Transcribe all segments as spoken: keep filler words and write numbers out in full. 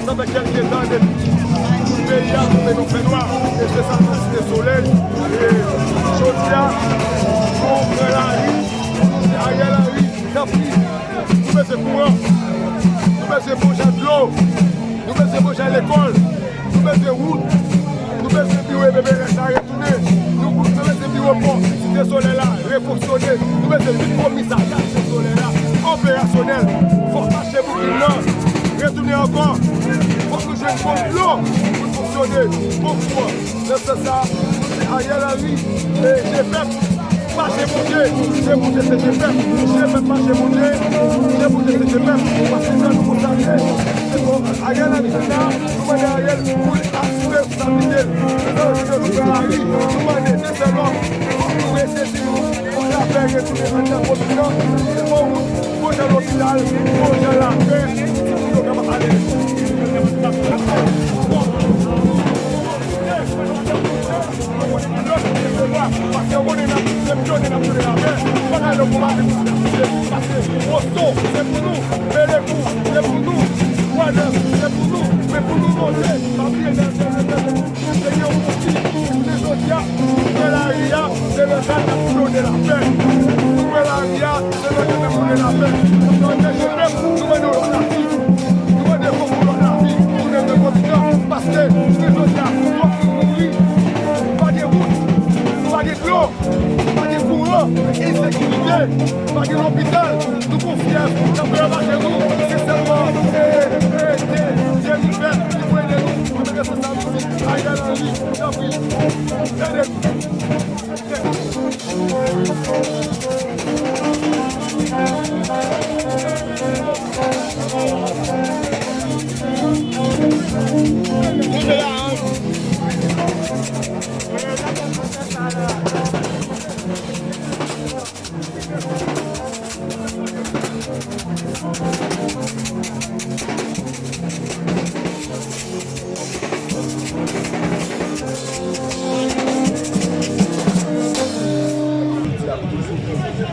Sa fè kèk tan depi peyi a tonbe nan fènwa, e se sa k nan Site Solèy. E jodi a, nou pran lari, Ariel Henry, tanpri, nou bezwen kouran, nou bezwen bon jan dlo, nou bezwen bon jan lekòl, nou bezwen wout, nou bezwen biwo E P P S la retounen, nou, nou bezwen biwo pò Site Solèy la refonksyone, nou bezwen vin komisarya Site Solèy la operasyonèl. Fòk mache Bouklin nan retounen ankò. Fòk nou jwenn bon dlo pou n fonksyone, bon kouran. Nan sans sa, nou di Ariel Henry, e, G P P, mache Bondye, se Bondye, se G P P, G P P, mache Bondye, se Bondye, se G P P, paske jan nou konstate, se bon, Ariel Henry vin la, nou mande Ariel pou l asime responsabilite l. Se sa nou di ke nou pran lari, nou mande de sèl lòm, fòk nou resezi nou. Fòk lapè retounen anndan komin nan. Se bon wout, bon jan lopital, bon jan lapè, pou timoun yo kapab ale lekòl. Paske yo konnen n ap, se pyone n ap pyone lapè. Bagay yo konbate pou n ap touche. Paske Boston, se pou nou. Bèlèkou, se pou nou. Gwadlòp, se pou nou. Men pou nou monte, pa bliye nan Se gen yon moun ki, jounen jodi a, nou pran lari a, se lè sa n ap pyone lapè. Nou pran lari a, se lè sa n ap pyone lapè. Paske antanke pèp, nou mande yon lòt lavi. Nou mande fòk yon lòt lavi, tounen nan kontinan. Paske, jounen jodi a, twòp moun mouri, pa gen wout, pa gen dlo. Pa gen kouran, ensekirite, pa gen lopital, nou gon fyèv, n ap travay nou, se sèlman, e, e, Dye, Dye nou fè, li pou ede nou, nou mete sou sa nou di, Ariel Henry, tanpri, ede nou. Nou te la, hein?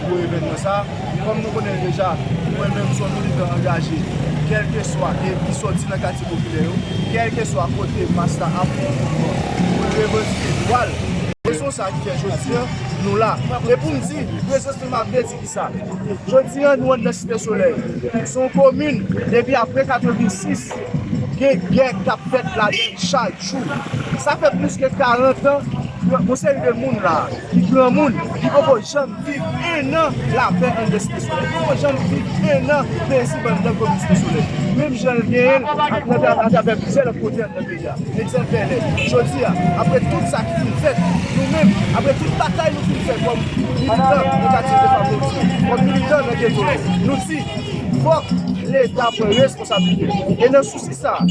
Pou evènman sa, kòm nou konnen l deja, mwen menm se yon militan angaje, kèlkeswa, e ki sòti nan katye popilè yo, kèlkeswa kote mas la ap fè yon mouvman pou l revandike dwa l. Rezon sa ki fè jodi a, nou la. E pou m di, prezans nou m ap vle di kisa. Jodi a, nou anndan Site Solèy. Se yon komin, depi apre katrevensis, gen gè k ap fèt ladan l chak jou. Sa fè plis ke karant an, Yon seri de moun la, ki granmoun, ki poko janm viv en an lapè anndan Site Solèy. Poko janm viv en an plezi anndan komin Site Solèy. Menm jan l genyen l ak nan, atravè plizyè lòt kote anndan peyi a. Egzanp, Bèlè. Jodi a, apre tout sa ki fin fèt, nou menm, apre tout batay nou fin fè kòm militan nan katye Defakoti, kòm militan nan geto yo, nou di, fòk Leta pran responsablite l. E nan sousi sa a,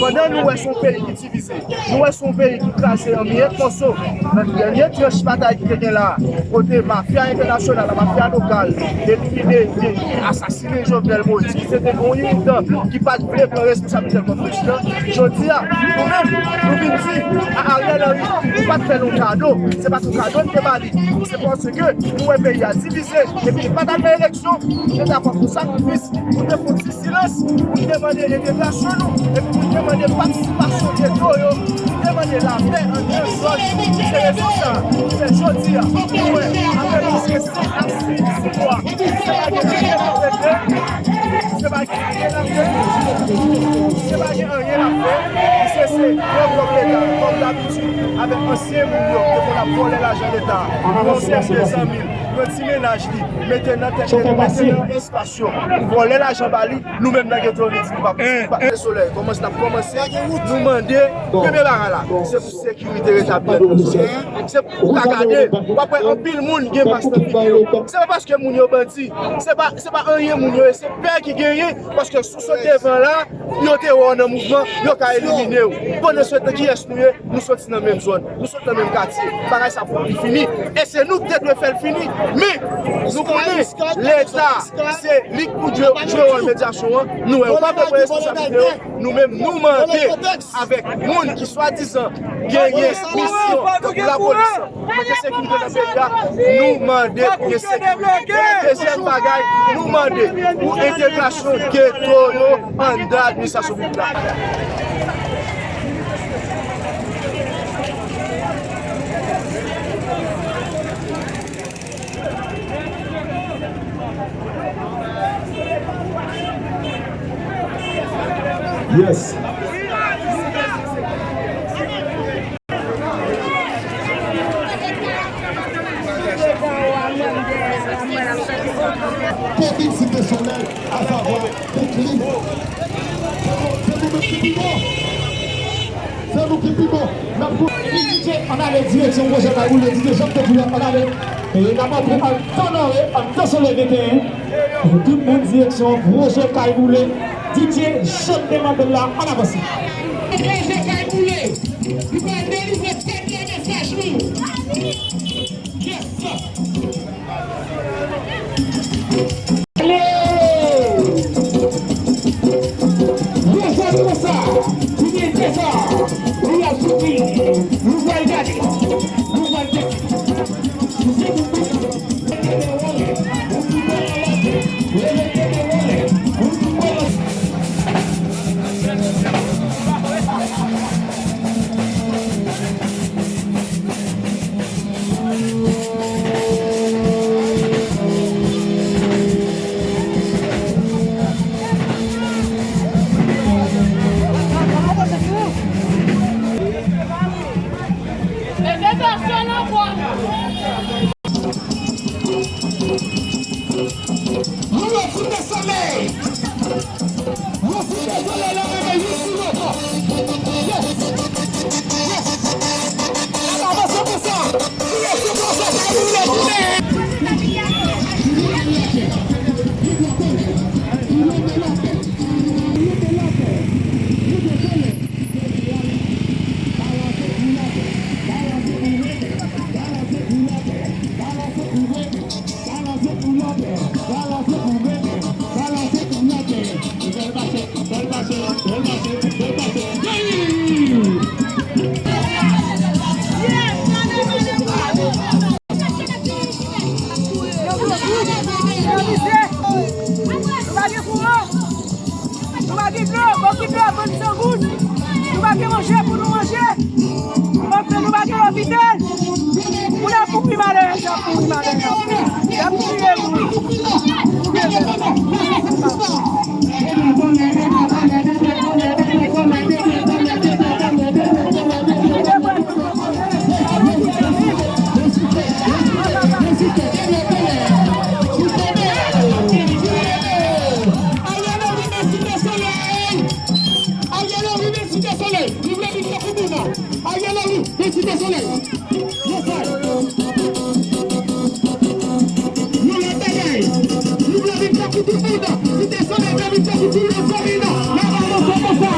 pandan nou wè se yon peyi ki divize, nou wè se yon peyi ki kraze an miyèt mòso. Nan dènye tranch batay ki te gen la a, kote mafya entènasyonal, mafya lokal, elimine, te asasinen Jovenel Moïse, ki se te yon militan ki pa t vle pran responsablite l kòm prezidan. Jodi a, nou menm, nou vin di a Ariel Henry, nou pa t fè l yon kado. Se pa t yon kado n te ba li. Se paske nou wè peyi a divize, epi li pa t al nan eleksyon, nou te dakò pou sakrifis, pou te fè silans, pou n demande entegrasyon nou, epi pou n demande patisipasyon geto yo, pou n demande lapè anndan zòn. Se rezon sa ki fè jodi a, nou wè, apre plis ke senk a sis mwa, se pa gen anyen n ap regle, se pa gen anyen n ap regle, se pa gen anyen n ap fè, se, se pran kòb Leta, kòm dabitid, avèk ansyen moun yo, ki konn ap vòlè lajan Leta, pran yon sèk de zanmi l, pran ti mennaj li, mete nan tèt, mete nan espas yo, pou vòlè lajan ba li, nou menm nan geto, nou di nou pa posib. Solèy, kòmanse, n ap kòmanse, nou mande, premye bagay la, se pou sekirite retabli anndan Solèy. Se pou w ka gade, w ap wè anpil moun gen mas nan figi yo. Se pa paske moun yo bandi, se pa, se pa anyen moun yo ye, se pè ki genyen, paske si w sot devan la, yo te wè w nan mouvman, yo ka elimine w. Pandansetan, kiyès nou ye? Nou soti nan menm zòn, nou soti nan menm katye. Bagay sa fòk li fini. E se nou ki te dwe fè l fini. Men, nou konnen Leta, se li k pou jwe, jwe wòl medyasyon an. Nou wè, yo pa vle pran responsablite yo. Nou menm, nou mande avèk moun ki swadizan genyen misyon pou lapolis lan, pou mete sekirite nan peyi a, nou mande pou gen sekirite. Dezyèm bagay, nou mande pou entegrasyon geto yo anndan administrasyon piblik la. Yes. Komin Site Solèy, asavwa Boukli. Se nou, se nou menm ki pi bon. Se nou ki pi bon. N ap pou D J, ann ale direksyon pwojè Kay Boule, D J Jean Claude Poulet, ann ale. E n ap antre anndan Nore, anndan Solèy venteyen. Tout moun direksyon pwojè Kay Boule. D J Jean Claude Mandela, ann avanse. Pwojè Kay Boule, li pral delivre tèt la mesaj nou. Yes, sir. Ale! Rezon konsa, ki byen fè sa, nou ap soufri, nou pral gade, nou pral tèt. Yon lòt sou tèt solèy. Yon sou tèt solèy la, menm yon sou lòt. Yes. Yes. Ala, avanse konsa. Tire sou konsa, sa boule, boule. Ariel Henry, nan Site Solèy. Yon fwa. Yon lòt bagay. Nou vle vin tankou tout moun. Site Solèy vle vin tankou tout moun. Lè pa monte konsa.